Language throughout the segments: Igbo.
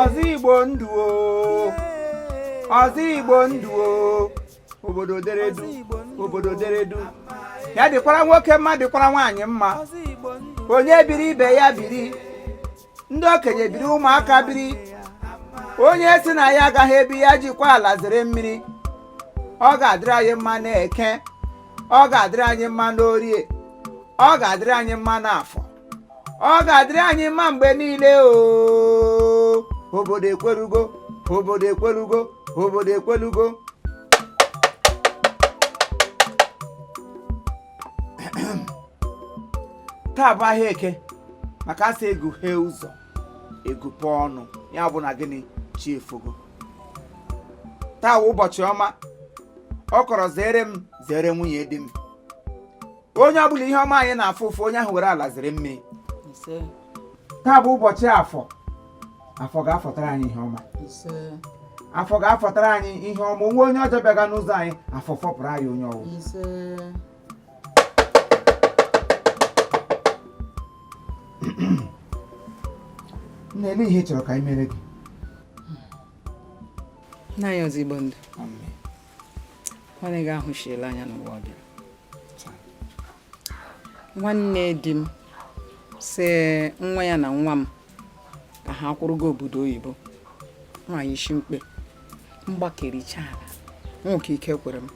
Ọzọ Igbo ndụ o, ọzọ Igbo ndụ o, obodo deredu, obodo deredu. Ya dịkwara nwoke mma, dịkwara nwaanyị mma. Onye biri, ibe ya biri. Ndị okenye biri, ụmụaka biri. Onye si na ya agaghị ebi, ya jikwa ala zere mmiri. Ọ ga-adịrị anyị mma n'Eke, ọ ga-adịrị anyị mma n'Orie, ọ ga-adịrị anyị mma n'Afọ, ọ ga-adịrị anyị mma mgbe niile o. Obodo ekwerugo, obodo ekwerugo, obodo ekwerugo. Taa bụ ahịa Eke, maka asị eguhe ụzọ egupe ọnụ, ya bụ na gịnị, chi efogo. Taa wụ ụbọchị ọma. Ọ kọrọ zere m, zere nwunye di m. Onye ọbụla ihe ọma anyị na-afụ ụfụ, onye ahụ were ala zere mmiri. Taa bụ ụbọchị Afọ. Afọ ga-afọtara anyị ihe ọma, Afọ ga-afọtara anyị ihe ọma. Onwe onye ọjọọ bịaga n'ụzọ anyị, Afọ fọpụrụ anyị onye ọwụ. Nne, ele ihe ị chọrọ ka anyị mere gị? Nna anyị, Ọzọ Igbo ndụ, nwanne gị ahụchiela anya n'ụwa bịara. Nwanne di m sị nwa ya na nwa m ka ha kwụrụgo obodo oyibo. Nwaanyị isi mkpe mgbakericha ala nwoke ike kwere m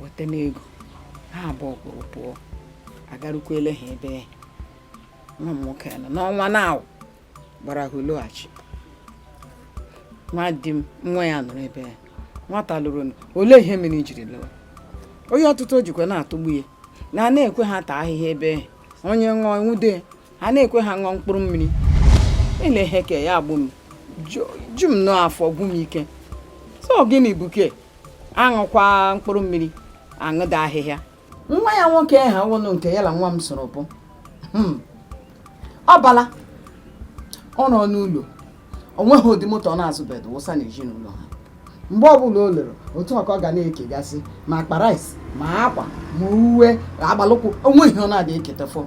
weta n'ego ha abụọ kwụrụ pụọ. Agarukwele ha ebe nwa m nwoke nọ n'ọnwa na awụ gbara ha lọghachi. Nwa di m, nwa ya nọrọ ebe ya. Nwata lụrụ, olee ihe mere ijiri lụọ onye ọtụtụ jikwa na-atụgbu ya na na-ekwe ha taa ahịhịa ebe onye ṅụọ nwude ha na-ekwe ha ṅụọ mkpụrụ mmiri ele ihe ke ya agbụ m ju m n'afọ, gwụ m ike. So gịnị bụ ke aṅụkwa mkpụrụ mmiri, aṅụda ahịhịa? Nwa ya nwoke ha wụnụ nke ya na nwa m soro bụ ọ bala ọ nọ n'ụlọ, o nweghị ụdị moto ọ na-azụbedo wụsa n'ezinụlọ ha. Mgbe ọbụla o lere otu ọka ọ ga na-ekegasị ma akpa rice, ma akwa, ma uwe agbalụkwụ, onwe ihe ọ na-adị eketafọ.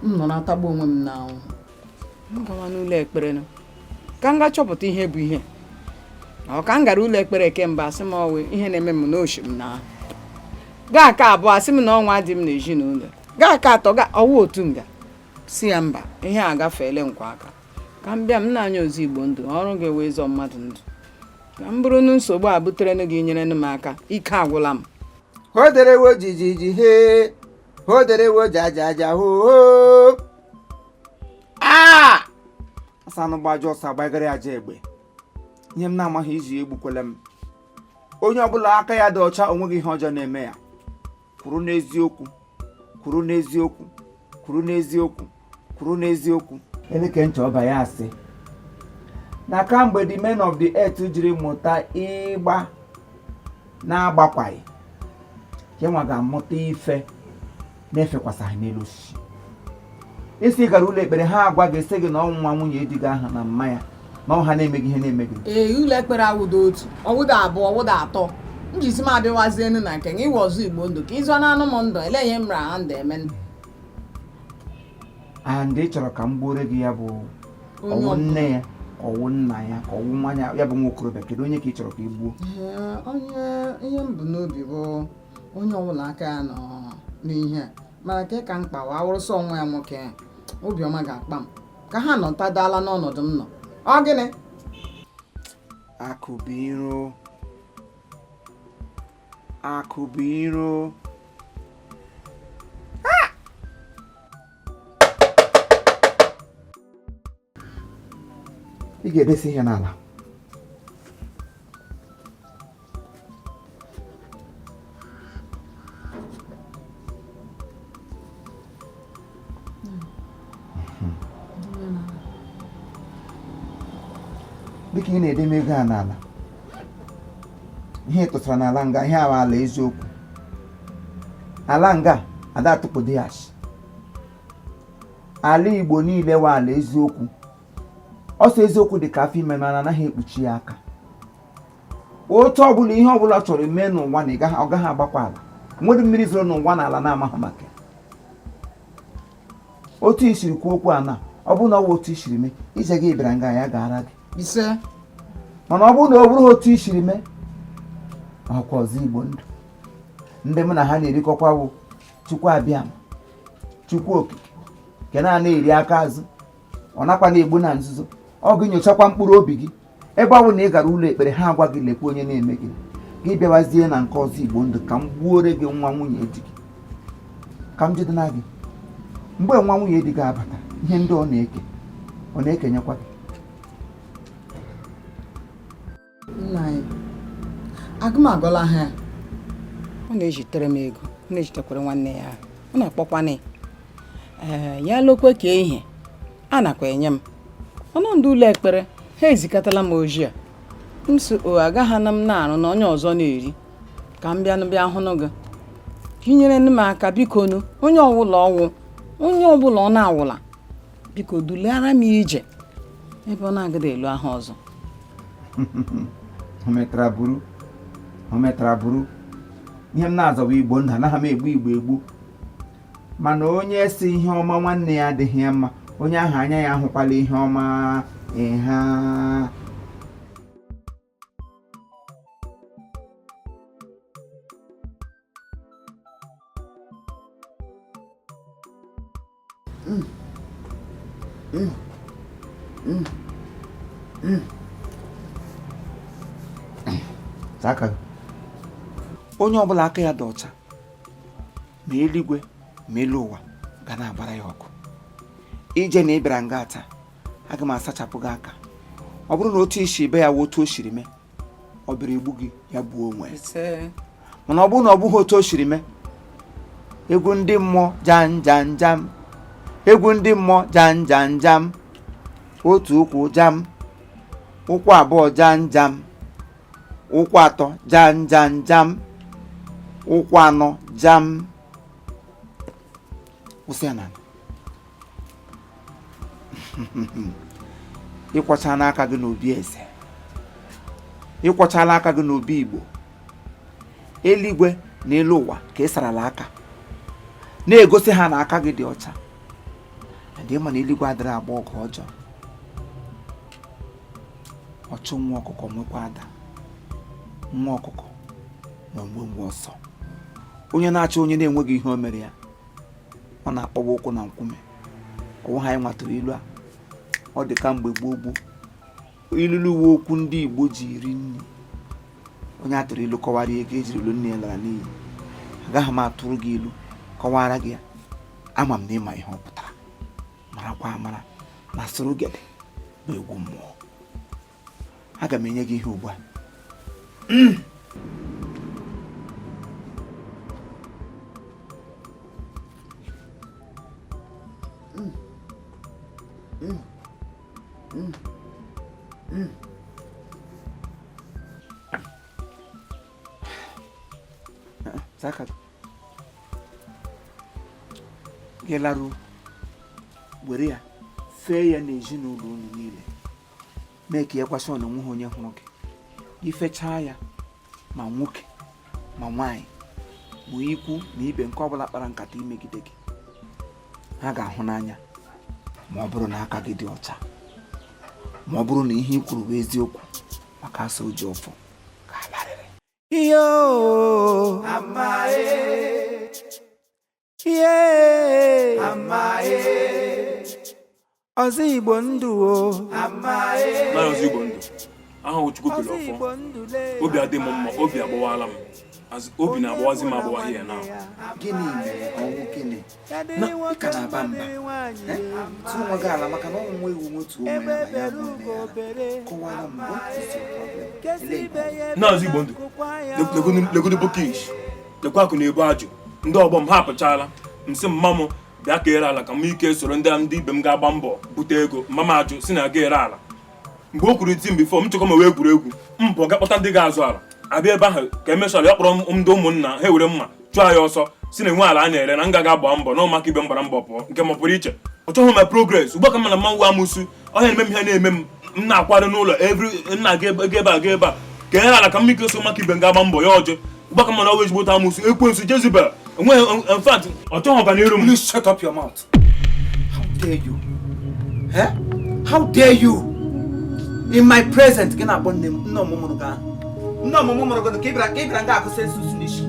M nọ na-atagbu onwe m n'ahụhụ. M gawa n'ụlọ ekpere nụ ka m ga chọpụta ihe bụ ihe ọ ka m gara ụlọ ekpere kemgbe. Asị m ọwụ ihe na-eme m n'oshi m na gaa ka abụọ, asị m na ọnwa dị m n'ezinụlọ gaa ka atọ ga ọwụ otu nga si ya mba, ihe a gafeele nkwa aka. Ka m bịa m na-anya Ọzọ Igbo ndụ, ọrụ gị wee zọọ mmadụ ndụ, ka m bụrụ na nsogbu a butere gị nyere m aka. Ike agwụla m. Ho derewo jijiji, he ho derewo jajaja, ho ho aa asanụ gbajọ ọsọ agbagara aja egbe. Ihe m na-amaghị iji egbukwele m. Onye ọbụla aka ya dị ọcha, onweghị ihe ọjọọ na-eme ya. Kwuru n'eziokwu, kwuru n'eziokwu, kwuru n'eziokwu, kwuru n'eziokwu. Eleke ncha ọba ya asị na kamgbe the men of the earth jiri mụta ịgba na-agbakwaghị, ya nwa ga-amụta ife na-efekwasaghị n'elu osisi. Isi gara ụlọ ekpere, ha agwa gị sị gị na ọnwụnwa nwunye di gị aha na mma ya na ọha na-emeghị ihe na-emeghị. Ee, ụlọ ekpere awụdo otu, ọwụdo abụọ, ọwụdo atọ. Njisi m abịawazienu na nke gị iwe Ọzọ Igbo ndụ ka ịzụ na anụ m ndụ. Ele ihe m ra ha ndụ eme? And ị chọrọ ka m gbuore gị ya bụ ọwụ nne ya, ka ọwụ nna ya, ka ọwụ nwa ya, ya bụ nwa okorobịa? Kedu onye ka ị chọrọ ka ị gbuo? Onye ihe m bụ n'obi bụ onye ọbụla aka ya nọ n'ihe a, mana ka ka mkpa wa awụrụsọ nwa ya nwoke, obiọma ga-akpa m ka ha nọtadala n'ọnọdụ m nọ. Ọ gịnị? Akụ bụ iro, akụ bụ iro. Ị ga-edesi ihe n'ala. Dịka ị na-edeme ego a n'ala, ihe ị tụsara n'ala nga, ihe awa ala eziokwu, ala nga ada atụpụdị ya asị. Ala Igbo niile wa ala eziokwu. Ọsọ eziokwu dị ka afọ ime, mana anaghị ekpuchi ya aka. Otu ọbụla ihe ọbụla chọrọ eme n'ụwa na ọ gaghị agbakwa ala nwere mmiri zoro n'ụwa na ala na-amaghị maka ya. Otu i siri kwuo okwu a na ọ bụrụ na ọ bụ otu i siri mee ije gị bịara nga ya gara gị. Ise. Mana ọ bụrụ na ọ bụrụ otu i siri mee, ọkwa ọzọ Igbo ndụ ndị mụ na ha na-erikọkwa wụ Chukwu Abịama, Chukwu Okike nke na-ana eri aka azụ, ọ nakwa na-egbu na nzuzo. Ọ gị nyochakwa mkpụrụ obi gị. Ebe ọ bụ na ị gara ụlọ ekpere, ha agwa gị lekwa onye na-eme gị, gị bịawazie na nke ọzọ Igbo ndụ ka m gbuore gị nwa nwunye di gị, ka m jide na gị. Mgbe nwa nwunye di gị abata, ihe ndị ọ na-eke, ọ na-ekenyekwa gị. Nna anyị, agụmagụla ha ya. Ọ na-ejitere m ego, ọ na-ejitekwara nwanne ya, ọ na-akpọkwana ya. Ee, ya lokwe ka ihe a nakwa enye m ọnụ ndị ụlọ ekpere ha ezikatala m ozi a. M sị o agaghị na m na-arụ na onye ọzọ na-eri, ka m bịa bịa hụnụ gị ka ị nyere m aka. Biko nụ, onye ọbụla ọwụ, onye ọbụla ọ na-awụla, biko dulara m ije ebe ọ na-agada elu ahụ ọzọ. O metara buru, o metara buru. Ihe m na-azọwa Igbo ndụ, anaghị m egbu Igbo egbu, mana onye si ihe ọma nwanne ya adịghị ya mma, onye ahụ anya ya ahụkwala ihe ọma ịha. Aka onye ọbụla aka ya dị ọcha, ma eluigwe ma elu ụwa ga na-agbara ya ọgụ. Ije na ị bịara nga taa, aga m asachapụ gị aka. Ọ bụrụ na otu isi be ya wụ otu o siri mee, ọ bịara egbu gị, ya gbuo onwe. Mana ọ bụrụ na ọ bụghị otu o siri mee, egwu ndị mmụọ jam jam jam, egwu ndị mmụọ jam jam jam, otu ụkwụ jam, ụkwụ abụọ jam jam, ụkwụ atọ jam jam jam, ụkwụ anọ jam, kwụsị ya n'ala. Ịkwọchala aka gị n'obi eze, ịkwọchala aka gị n'obi Igbo, eluigwe na elu ụwa ka ị sarala aka, na-egosi ha na aka gị dị ọcha. Adị ma na eluigwe adịrị agba ọgụ ọjọọ. Ọchụ nwa ọkụkọ nwekwa ada, nwa ọkụkọ na onwe nwe ọsọ. Onye na-achọ onye na-enweghị ihe o mere ya, ọ na-akpọwa ụkwụ na nkume. Ọwụ ha anyị nwatụrụ ilu a, ọ dị ka mgbe gboo gboo. Ilulu uwe okwu ndị Igbo ji eri nri. Onye atụrụ ilu kọwara ego ejiri ilu nne ya lara n'iyi. Agaghị m atụrụ gị ilu kọwara gị ya. Ama m na ịma ihe ọ pụtara, marakwa amara na sụrụgede bụ egwu mmụọ. Aga m enye gị ihe ugbu a. Zaka gị laruo, were ya fee ya n'ezinụlọ unu niile, mee ka ya kwasị na onweghị onye hụrụ gị. Ifechaa ya, ma nwoke ma nwaanyị ma ikwu na ibe, nke ọbụla kpara nkata imegide gị, ha ga-ahụ n'anya ma ọ bụrụ na aka gị dị ọcha, ma ọ bụrụ na ihe i kwuru bụ eziokwu, maka asa oji ọfọ ka alarịrị. Iyo amae, ihe amae, ọzọ Igbo ndụ o. Naanị ọzọ Igbo ndụ ahụ Chukwu kere ọfọ. Obi adị m mma, obi agbawala m, obi na-agbawazi m agbawa here now. Gịnị mere? Ọnwụ gịnị na ị ka na-aba mba? Tụ onwe gị ala, maka na ọnwụ nwa ewu nwetu onwe ya na ya bụ nne ya. Kọwara m, what is your problem? Na ọzọ Igbo ndụ, legodo bukish, lekwa akụ na-ebu ajụ. Ndị ọgbọ m ha apụchala. M sị mma m bịa ka ere ala ka m ike soro ndị ibe m ga-agba mbọ bute ego. Mma m ajụ si na aga ere ala. Mgbe o kwuru ti m before m chọkọ m wee egwuregwu m pụọ ga kpọta ndị ga-azụ ala, abịa ebe ahụ ka emesara ya, kpọrọ ndị ụmụnna ha ewere mma chụọ ya ọsọ, si na enwe ala a na-ere na nga ga-agba mbọ na ụmụaka ibe m gbara mbọ pụọ nke ma pụrụ iche. Ọ chọghị ma progress. Ugbu a ka m na mma nwa amụsụ ọhịa na-eme m ihe na-eme m, m na-akwado n'ụlọ every m na-aga ebe ebe a ga ebe a ka ere ala ka m ike so ụmụaka ibe m ga-agba mbọ ya ọjọọ. Ugbu a ka m na ọwa ezigbo amụsụ ekwensu Jezebel enweghị. In fact, ọ chọghị ọganiru m. Please shut up your mouth. How dare you? Eh? How dare you? In my present, gị na-akpọ nne m, nne ọmụmụ mụrụ gị ahụ, nne ọmụmụ mụrụ gị, ka ị bịara, ka ị bịara nga akụ census n'isi.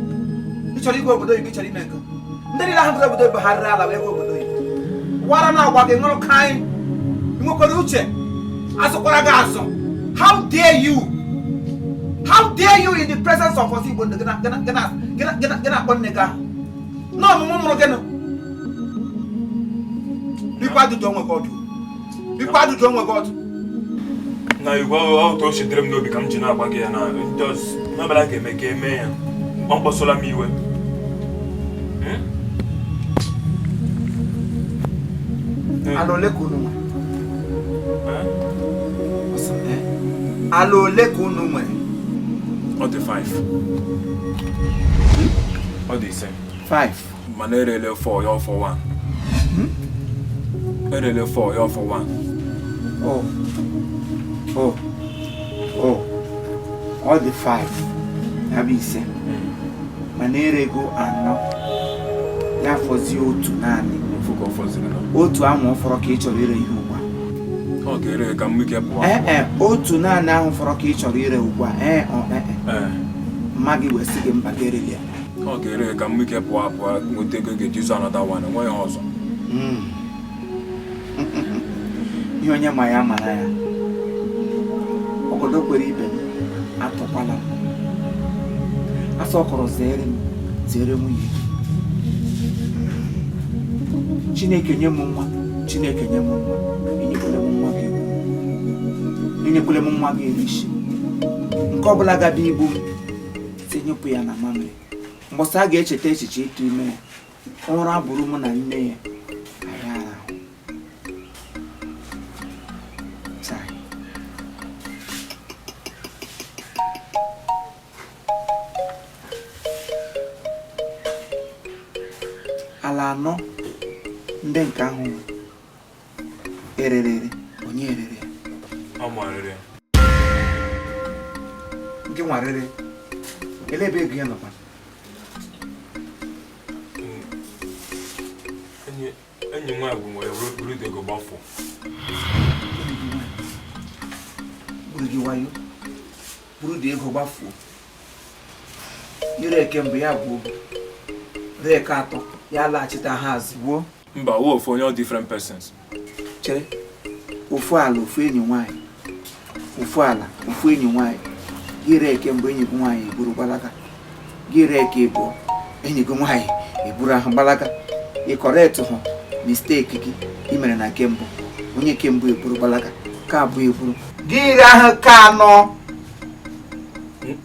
Ị chọrọ ịga obodo oyibo, ị chọrọ ime nke ndị niile ahụ gara obodo oyibo, ha rere ala wee gaa obodo oyibo. Wara na agwa gị ṅụrụ ka anyị nwekwara uche, azụkwara gị azụ. How dare you? How dare you, in the presence of us Igbo, gị na-akpọ nne gị ahụ, nne ọmụmụ mụrụ gị nụ? Bikwa ajụjụ onwe gị ọdụ, bikwa ajụjụ onwe gị ọdụ. Na igwe otu o si dịrị m n'obi ka m ji na-agwa gị ya na just ihe ọbụla ga-eme ka eme ya, mkpọsola m iwe. Ala ole ka unu nwere? Ala ole ka unu nwere? Ọ dị 5, ọ dị 5. 5? Mana erele 4 ya, ọfọ 1. Erele 4 ya, ọfọ 1. Oh, ọ dị 5, ya bụ 5, mana erego 4, ya fọzie 1 naanị. Ofu ka ọ fọziri na. 1 ahụ ọ fọrọ ka ị chọrọ ire ihe ugbu a? Ọ ga-ere ka m ike pụọ. Ee, 1 naanị ahụ fọrọ ka ị chọrọ ire ugbu a? Ee, ọ ee? Ee. Mma gị wee sị gị mba, gị ereli ya? Ọ ga-ere ka m ike pụọ apụọ, nweta ego ga-eji zụ another one, enweghị ihe ọzọ. Ihe onye ma ya mara ya. Ọgọdọ kwere ibe m atọkwala m asọ kọrọ. Zere m, zere nwunye gị. Chineke nye m nwa, Chineke nye m nwa. Enyekwele m nwa gị, enyekwele m nwa gị eri isi. Nke ọbụla gaba igbu m, tinyepụ ya na mamịrị. Mbọsị a ga-echeta echiche ịtụ ime ya, ụra bụrụ mụ na nne ya anyị arahụ. Chai. Ala 4 ndị nke ahụ nwe erere ere, onye erere ya? Ọ marịrị ya. Nke nwarịrị, ele ebe ego ya nọkwa? Enyi nwaanyị bụ nwere buru ego gbafọ. Buru gị wayo, buru dị ego gbafuo. Ire eke mbụ ya bụ ree eke atọ ya laghachite ha azụ gbuo. Mba, wo ofu onye, all different persons. Chere, ofu ala, ofu enyi nwaanyị, ofu ala, ofu enyi nwaanyị. Gị ree eke mbụ, enyi gị nwaanyị eburu gbalaga. Gị ree eke ịbụọ, enyi gị nwaanyị eburu ahụ gbalaga. Ị correct hụ mistake gị ị mere na nke mbụ, onye nke mbụ eburu gbalaga, nke abụọ eburu. Gị ree ahụ ka anọ.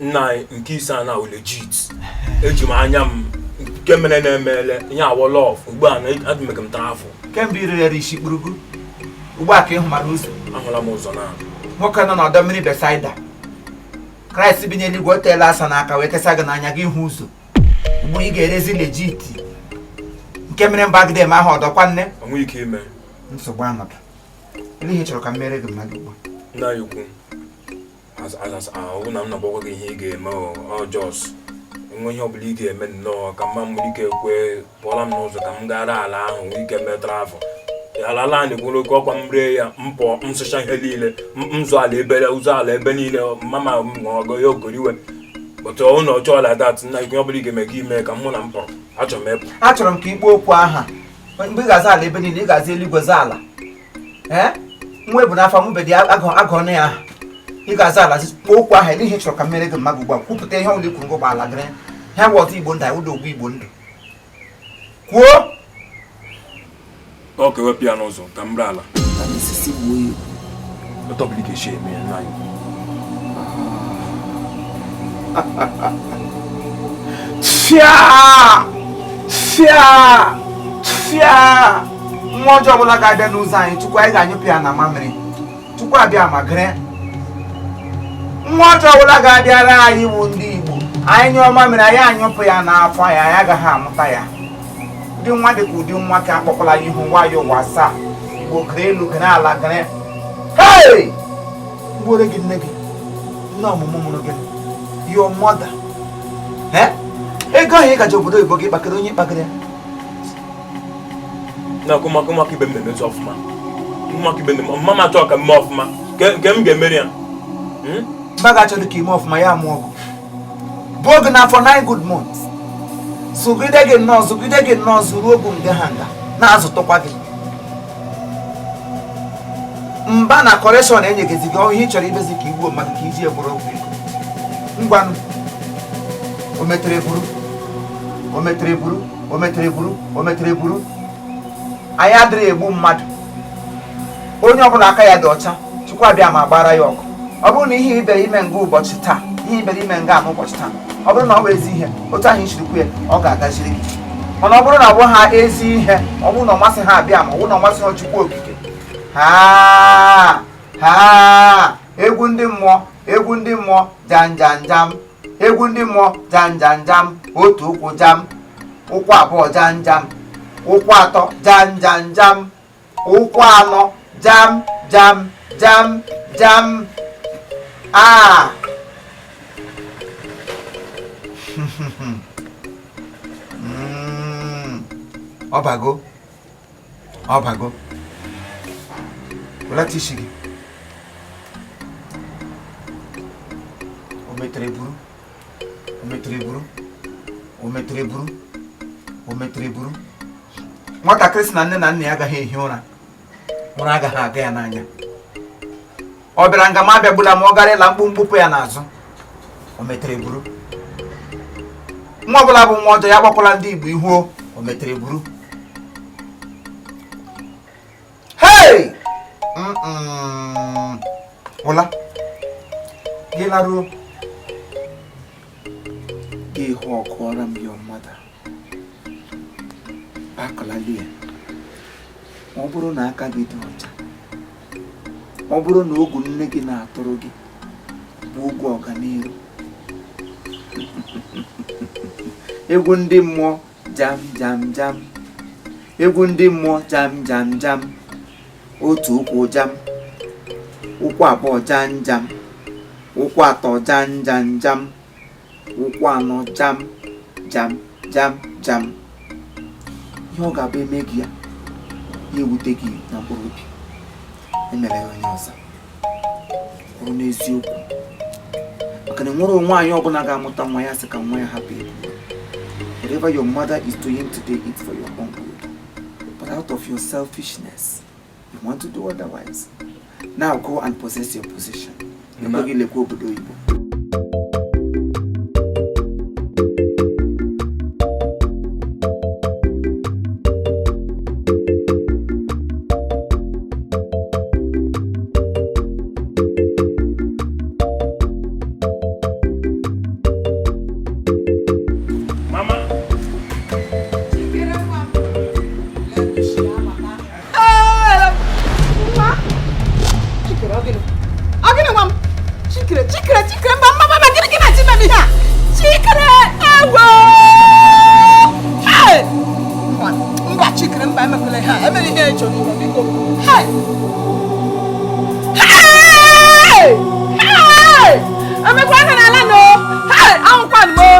Nna anyị, nke ise a na legit. Eji m anya m nke mere na-emele ihe awọla ọf ugbu a na adịmega m travel. Kemgbe ị rere isi kpurugu ugbu a ka ị hụ mara ụzọ. Ahụla m ụzọ na. Nwoke nọ n'ọdọ mmiri Besaida, Kraịst bi n'eluigwe, o teela asa n'aka wee tesa gị n'anya, gị hụ ụzọ. Ugbu ị ga-erezi legit nke mere mba gide eme ahụ ọdọkwa nne. Onwe ike ime. Nsogbu anọdụ. Ele ihe ị chọrọ ka m mere gị mmadụ ugbu a? Nna anyị ukwu, ahụ na m na-agbakwa gị ihe ị ga-eme. Ọ just enwe ihe ọbụla ị ga-eme nnọọ ka mma m nwere ike kwe pụọla m n'ụzọ ka m gara ala ahụ nwee ike mee travel. Ala ala a na-ekwuru oke ọkwa, m ree ya, m pụọ, m sụcha ihe niile, m zụ ala ebe ụzọ ala ebe niile, mama m ṅụọgo ya ogoriwe. But ọ na ọchọọ like that. Nna, ihe ọbụla ị ga-eme gị ime ka m hụ na m pụrụ. Achọrọ m ịpụ. Achọrọ m ka ikpo okwu aha. Mgbe ị ga-aza ala ebe niile, ị ga-aza eluigwe, za ala, ee, nwa ebu n'afọ mụbedi agụ ọnụ ya aha. Ị ga-aza ala, kpọọ okwu aha. Ele ihe ị chọrọ ka m mere gị mmadụ ugbu a? Kwupụta ihe ọbụla i kwuru. Ngụ ala gịrị ha bụ ọzọ Igbo ndụ, ụdọ ogbu Igbo ndụ, kwuo. Ọ ka ewepụ ya n'ụzọ ka m ree ala. Ka m esisi gbuo ya. Otu ọbụla ị ga-esi eme ya, nna anyị. Fịa fịa fịa! Nwa ọjọọ ọbụla ga-abịa n'ụzọ anyị, Chukwu, anyị ga-anyụpụ ya na mamịrị. Chukwu abịa ma gịrị. Nwa ọjọọ ọbụla ga-abịara anyị wụ ndị Igbo, anyị nyụọ mamịrị, anyị anyụpụ ya n'afọ anyị, anyị agaghị amụta ya. Ụdị nwa dịka ụdị nwa ka akpọkwala ya ihu nwayọ ụwa asaa. Igbo gịrị elu, gịrị ala, gịrị. Hey! Mgbore gị, nne gị, nne ọmụmụ mụrụ gị, your mother. Eh? Ego ahụ ị gaji obodo oyibo gị kpakịrị, onye kpakịrị ya? Na ụmụaka, ụmụaka ibe m na-emezi ọfụma. Ụmụaka ibe m, mama achọ ka m mee ọfụma. Nke m ga-emeri ya. Mba ga-achọrọ ka ime ọfụma ya mụọ ọgụ buo gị n'afọ 9 good months, zụgide gị nnọọ, zụgide gị nnọọ, zụruo ogu nga ha nga na-azụtụkwa gị. Mba na correction enyegezi gị ihe ị chọrọ ibezi ka igbuo mmadụ ka iji egboro ọgwụ ego. Ngwanụ, o metere buru, o metere buru, o metere buru, o metere buru. Anyị adịrị egbu mmadụ. Onye ọbụla aka ya dị ọcha, Chukwu abịa ma gbara ya ọgụ. Ọ bụrụ na ihe ibere ime nga ụbọchị taa, ihe ibere ime nga n'ụbọchị taa, ọ bụrụ na ọ bụ ezi ihe otu ahụ isiri kwu ya, ọ ga-agaziri gị. Mana ọ bụrụ na ọ bụ ha ezi ihe, ọ bụrụ na ọ masị ha abịa ma ọ bụrụ na ọ masị ha Chukwu okike, ha ha egwu ndị mmụọ, egwu ndị mmụọ, jam jam jam, egwu ndị mmụọ, jam jam jam, otu ụkwụ jam, ụkwụ abụọ jam jam, ụkwụ atọ jam jam jam, ụkwụ anọ jam jam jam jam. A ọbago, ọbago, welata isi gị. O metere buru, o metere buru, o metere buru, o metere buru. Nwatakịrị sị na nne na nna ya agaghị ehi ụra, ụra agaghị aga ya n'anya. Ọ bịara nga ma abịagbula ma ọ gara ịla mkpụmkpụpụ ya n'azụ. O metere buru. Nwa ọbụla bụ nwa ọjọọ ya gbakwala ndị Igbo ihu. O metere buru. Hey! Ụla gị laruo gị hụ ọkụọra m your mother akụlali ya. Ọ bụrụ na aka gị dị ọcha, ọ bụrụ na ogu nne gị na-atụrụ gị bụ ogu ọganiru, egwu ndị mmụọ jam jam jam, egwu ndị mmụọ jam jam jam, otu ụkwụ jam, ụkwụ abụọ jam jam, ụkwụ atọ jam jam jam, ụkwụ anọ jam jam jam jam. Ihe ọ ga-abụ eme gị ya, ya ewute gị na mkpụrụ obi, emere ya onye ọzọ kwuru n'eziokwu, maka na enwere nwaanyị ọbụla ga-amụta nwa ya sị ka nwa ya hapụ ebu. Whatever your mother is doing today, it's for your own good, but out of your selfishness you want to do otherwise. Now go and possess your position. Ekweghị lekwa obodo oyibo. Mama. Chikere nwa m. Nwa. Chikere, ọ gịnị? Ọ gịnị nwa m? Chikere, Chikere, Chikere, mba, mba, mba, gịnị gị na-achị ime m ihe a? Chikere, ewo! Hey! Mba, mba, Chikere, mba, emekwala ihe a. Emere ihe ị chọrọ ime, biko. Hey! Hey! Hey! Emekwa aka n'ala nọ. Hey! Anwụkwanụ m o.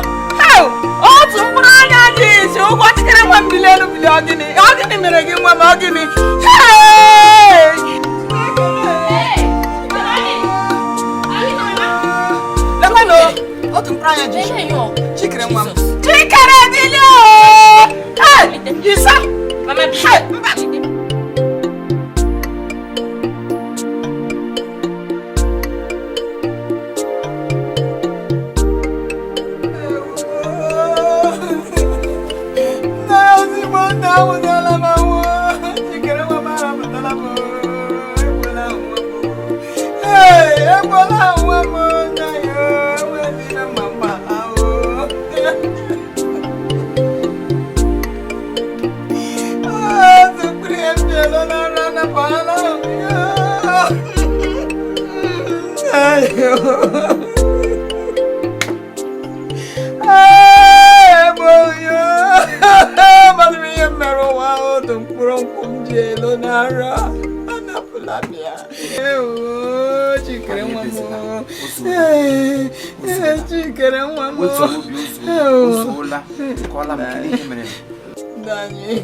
Hey! Otu mkpụrụ anya dị isi ụgwọ. Chikere nwa m, bilie elu, bilie. Ọ gịnị? Ọ gịnị mere gị nwa m? Ọ gịnị? Hey! Lekwanụ, otu mkpụrụ anya ji isi. Chikere nwa m. Chikere, bilie o! Hey! Isa! Mama. Hey! Mba! Nna ozigbo nna, amụtala m anwụ. Chikere nwa m, arapụtala m. Egbula nwa m. Ee, egbula nwa m. Nna ya enweghị mma mma ahụ. Otu mkpụrụ ihe m ji elo na nrọ anapụala m ya. Ayo. Ee, eboyo. Amadị m ihe m mere ụwa. Otu mkpụrụ nkwụ m ji elo na nrọ anapụla m ya. Ewo, Chikere nwa m. Ee, ee, Chikere nwa m. Wetuo obi, ozuola. Ozuola. Kọọla m, kedu ihe mere? Nna anyị.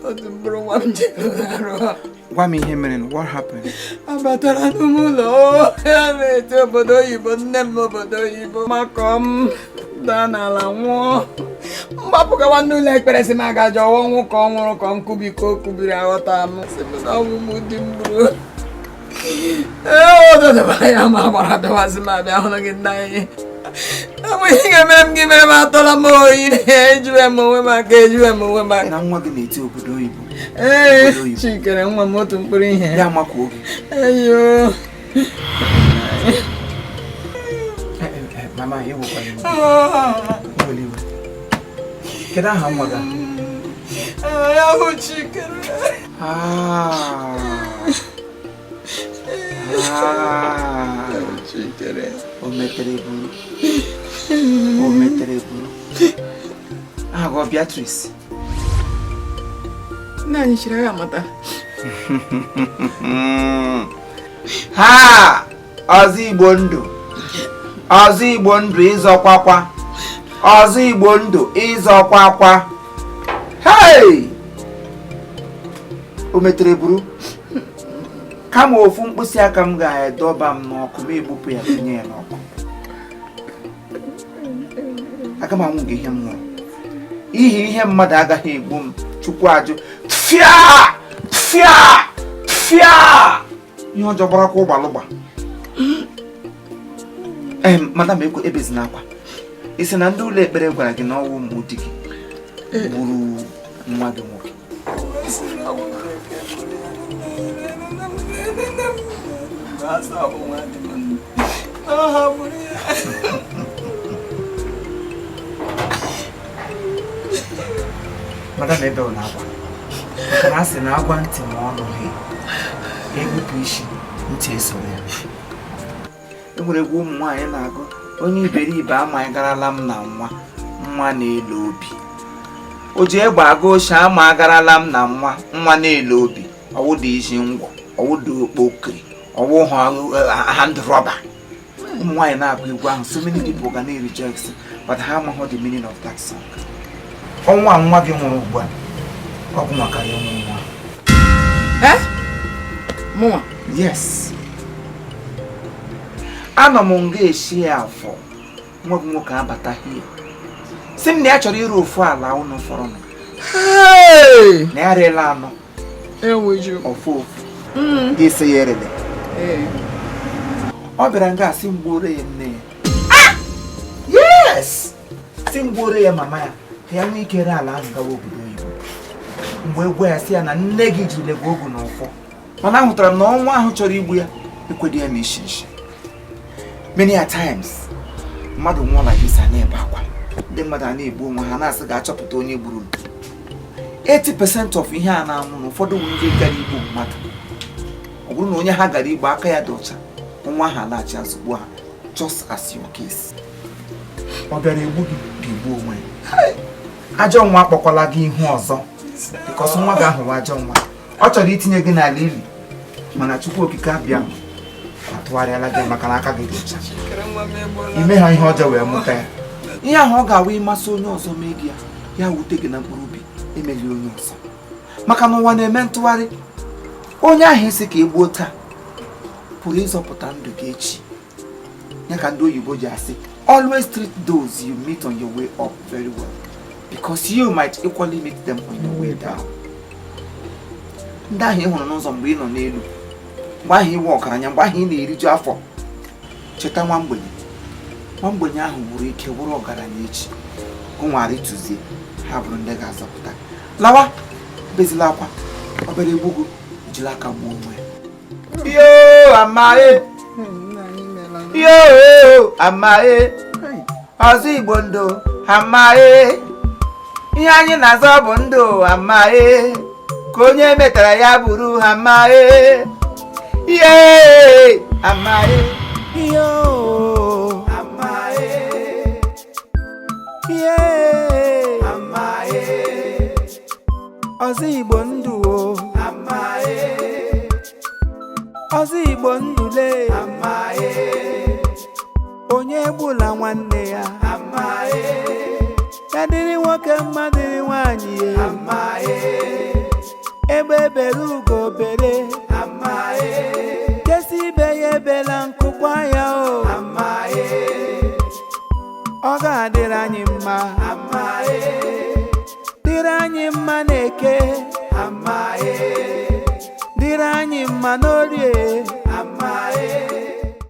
Otu mkpụrụ nwa m jere arụ. Gwa m ihe mere, what happened? Abatara n'ime ụlọ ya na-eti obodo oyibo, nne m obodo oyibo, makọ m daa n'ala nwụọ. Mgbapụgawa n'ụlọ ekpere si m aga jọwa ọnwụ ka ọ nwụrụ ka nkubi ka o kubiri, aghọta m. Sị m na ọnwụ m di m gburu. Ee, ụtụtụ ya ma gbara bịawasị m abịa hụrụ gị, nna anyị. Enweghị ihe ga-emere m gị mere m, atọla m oyi, ejuwe m onwe m aka, ejuwe m onwe m aka. Na nwa gị na-eti obodo oyibo? Ee. Obodo oyibo. Chikere nwa m, otu mkpụrụ ihe. Ya makwuo gị? Eyo. Mama, ewekwala iwe. Ewela iwe. Kedu aha nwa gị? Ya hụ Chikere. Ah. Ah. Chikere. O metere buru, o metere buru. Aha gị ọ Beatrice? Nna anyị chiri agha amata. Ha ọzọ Igbo ndụ, ọzọ Igbo ndụ, ịzọkwakwa ọzọ Igbo ndụ, ịzọkwakwa. Hey! O metere buru. Kama ofu mkpịsị aka m ga-edọba m n'ọkụ ma egbupụ ya tinye ya n'ọkụ, aga m anwụ gị ihe m nwụrụ ihi ihe mmadụ agaghị egbu m. Chukwu ajụ fịa fịa fịa, ihe ọjọọ gbarakwa ụgbalụgba. Ee, madam, ekwe ebezina akwa. Ị sị na ndị ụlọ ekpere gwara gị na ọwụ ụmụ di gị gburu nwa gị nwoke? Madam, ebe ọ na-akwa maka na a sị na agwa ntị ma ọ nụghị, egbupụ isi, ntị esoro ya. E nwere egwu ụmụ nwaanyị na-agụ, onye iberibe amaghị garala m na nwa nwa na-elo obi, o ji egbe aga oshi ama agarala m na nwa nwa na-elo obi. Ọwụda isi ngwọ, ọwụda okpokiri, ọwụ hand rubber. Ụmụ nwaanyị na-agụ egwu ahụ, so many people ga na-rejoice, but ha amaghị the meaning of that song. Ọnwa nwa gị nwụrụ ugbu a, ọgwụ maka ya nwe nwa. Eh? Mụnwa? Yes, anọ m nga esi ya afọ. Nwa gị nwoke abataghị ya, sị m na ya chọrọ ịrụ ofu ala ụnụ fọrọnụ. Hey! Na ya rela anọ. Enweju. Ofu ofu ga-esi ya erele. Ee. Ọ bịara nga asị m gbuoro ya nne ya. Yes, si m gbuoro ya mama ya ka ya nwee ike ree ala ahụ gawa obodo oyibo. Mgbe egwu ya sị ya na nne gị jiri gị ogu na ụfọ, mana ahụtara m na ọnwa ahụ chọrọ igbu ya ekwedị ya ma ishi nshi. Many a times mmadụ nwụọ like this, a na-ebe akwa, ndị mmadụ a na-egbu onwe ha, na-asị ga-achọpụta onye gburu m. 80% of ihe a na-anwụ na ụfọdụ wụ ndị gara igbu mmadụ. Ọ bụrụ na onye ha gara igbu aka ya dị ọcha, nwa ahụ alaghachi azụ gbuo ha, just as your case. Ọ bịara egbu gị, ga-egbu onwe ya. Ajọ nwa akpọkwala gị ihu ọzọ, because nwa gị ahụ wụ ajọ nwa. Ọ chọrọ itinye gị n'ala ili, mana Chukwu Okike abịa atụgharịala gị maka na aka gị dị ọcha. Chikere nwa m egbuola. Ime ha ihe ọjọọ wee mụta ya, ihe ahụ ọ ga-awụ ịmasị onye ọzọ mee gị ya, ya wute gị na mkpụrụ obi. Emeli onye ọzọ, maka na ụwa na-eme ntụgharị. Onye ahụ isi ka e gbuo taa pụrụ ịzọpụta ndụ gị echi. Ya ka ndị oyibo ji asị, "Always treat those you meet on your way up very well, because you might equally meet them on your way down." Ndị ahụ ị hụrụ n'ụzọ mgbe ị nọ n'elu, mgbe ahụ iwe ọgaranya, mgbe ahụ ị na-eriju afọ, cheta nwa mgbenye. Nwa mgbenye ahụ nwere ike bụrụ ọgaranya echi. Gụnwara ịtụzie ha bụrụ ndị ga-azọpụta. Lawa, bezila akwa. Obere egbugo ejila aka gbuo onwe ya. Yo amae. Nna anyị meela. Yo amae. Ọzọ Igbo ndụ, amae. Ihe anyị na-azọ bụ ndụ, amae. Ka onye metara ya bụrụ, amae. Ye amae. Yo amae. Ye amae. Ọzọ Igbo ndụ o, amae. Ọzọ Igbo ndụle, amae. Onye egbula nwanne ya, amae. Ya dịrị nwoke mma, dịrị nwaanyị ye, amae. Egbe bere ugo bere, nke sị ibe ya ebela nku kwaa ya o. Ọ ga-adịrị anyị mma, dịrị anyị mma n'Eke, dịrị anyị mma n'Orie.